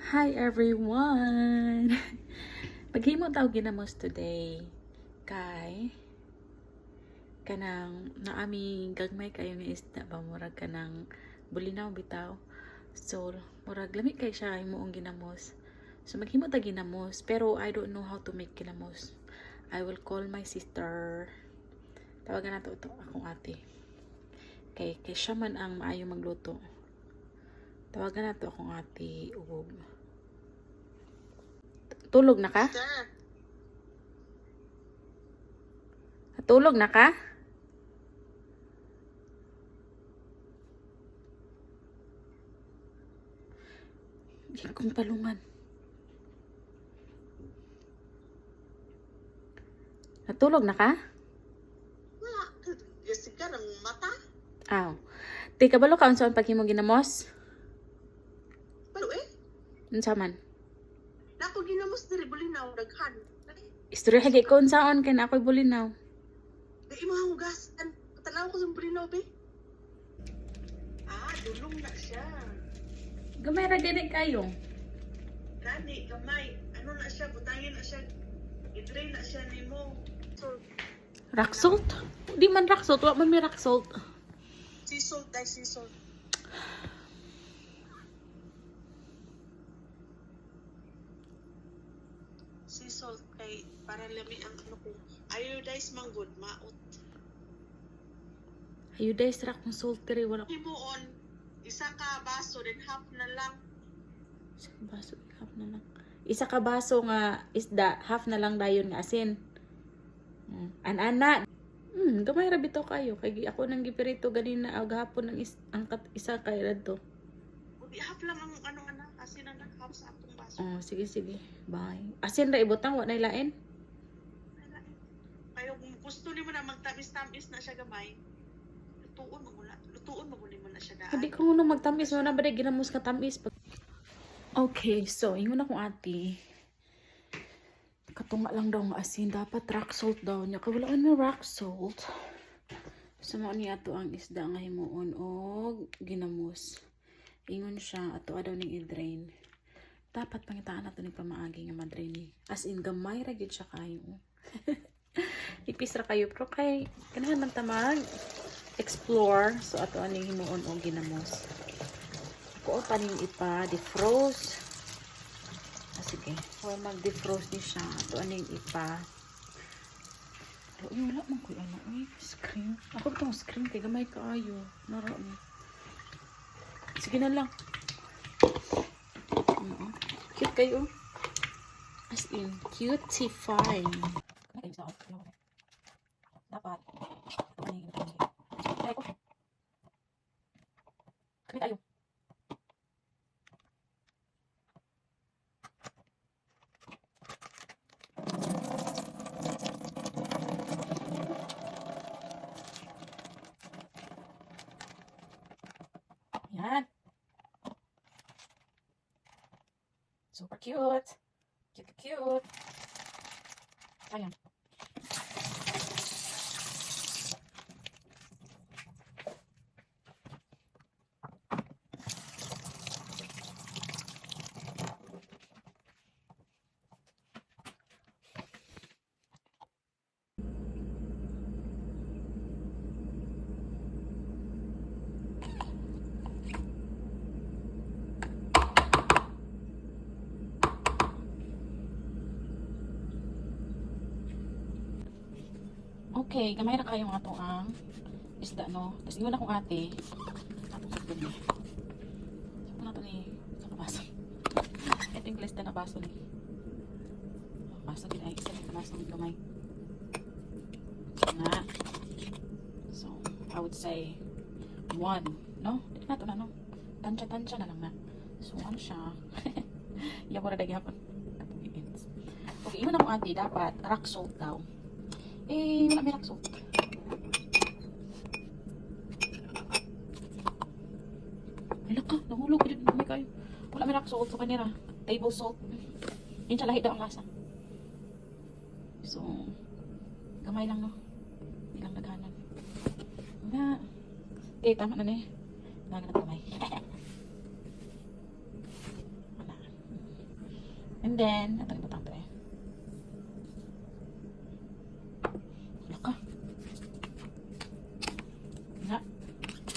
Hi everyone! Maghimo ta og ginamos today kay kanang naami gagmay kayo nga isda ba, murag kanang bulinaw bitaw. So murag lami kay siya himuong ginamos. So maghimo ta ginamos, pero I don't know how to make ginamos. I will call my sister. Tawagan nato to akong ate. Kay siya man ang maayo magluto. Tawagan nato akong ate ug tulog na ka? Sir, Tulog na ka? Di kong palungan. Natulog na ka? Wala. Gasigar ang mata. Aw. Ti kabalo ka unsa ang paghimo ginamos? Balo eh. Unsa man? Nako ginamos diri bulinaw daghan. Istorya kay ko unsaon kay na ako'y bulinaw. Di mo hugasan. Tanaw ko sa bulinaw be. Ah, dulong na siya. Gamay ra gani kayo. Gani, gamay. Ano na siya, butangin na siya. I-drain na siya nimo. So, Rock salt? Di man rock salt, wa man may rock salt. Sea salt ay sea salt. Sea salt kay para lami ang ano ko. Iodized manggod, maot. Iodized ra kung salt diri, wala. Himuon, isa ka baso, then half na lang. Isa ka baso, half na lang. Isa ka baso nga isda, half na lang dayon nga asin. An-ana. Gamay ra bitaw kayo kay ako nang gipirito ganina og hapon ang, ang isa kay radto. Udi half lang ang ano ana, asin na half sa atong baso. Oh, sige sige. Bye. Asin ra ibutang, wa nay lain. Kayo kung gusto nimo na magtamis-tamis na siya gamay, lutuon mo muna, lutuon mo muna na siya daan. Hindi ko muna magtamis mo na ba ginamos ka tamis. Okay, so ingon akong ate. Katunga lang daw nga asin. Dapat rock salt daw niya. Kay wala man may rock salt. So mao ni ato ang isda nga himuon og ginamos. Ingon siya ato daw ning i-drain. Dapat pangitaan nato ni pamaagi nga ma-drain ni. As in gamay ra gyud siya kayo. Ipis ra kayo pero kay ganahan man ta mag explore. So ato aning himuon og ginamos. Ako paning ipa defrost. Ah, sige. Or mag-defrost ni siya. Ato aning ipa. Uy, wala man ko'y ano. Uy, screen. Ako ba itong screen? Kay gamay kaayo. Nara mo. Sige na lang. Cute kayo. As in, cutie fine. Dapat. Ito aning Ay, ko. Kami tayo. Yan. Super cute. Cute, cute. Ayan. Okay, gamay ra kayo nga ang isda, no? Tapos ingon akong ate, atong sugpon ni. Sugpon nato ni sa kabaso. Ito yung lista na baso ni. Baso din ay isa ka baso gamay. Na. So, I would say one, no? Dili na to na, no? Tansya-tansya na lang na. So, ano siya? Iya ko na gihapon. Okay, ingon akong ate, dapat rock salt daw. Eh, wala may rock salt. Hala ka, nahulog ko dito. May kayo. Wala may rock salt. So, kanira. Table salt. Yun siya, lahi daw ang lasa. So, gamay lang, no? Hindi lang naghanan. Nga. Okay, tama na ni. Naganap gamay. Wala. And then, atong ibutang to eh. Wala ka. Na.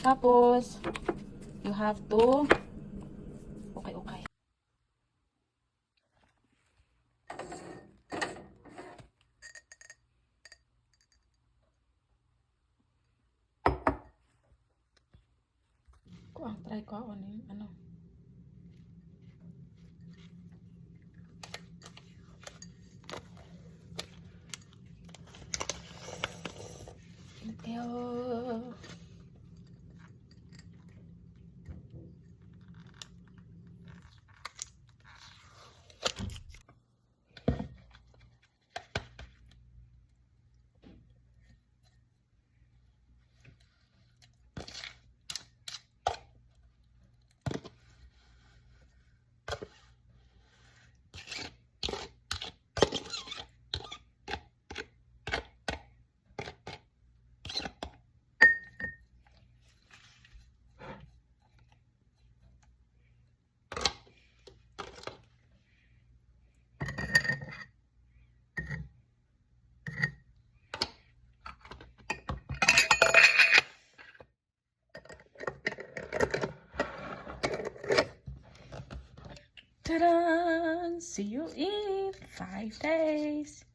Tapos, you have to okay. Ko ang try ko ako ni ano. Init kayo. Ta-da! See you in 5 days.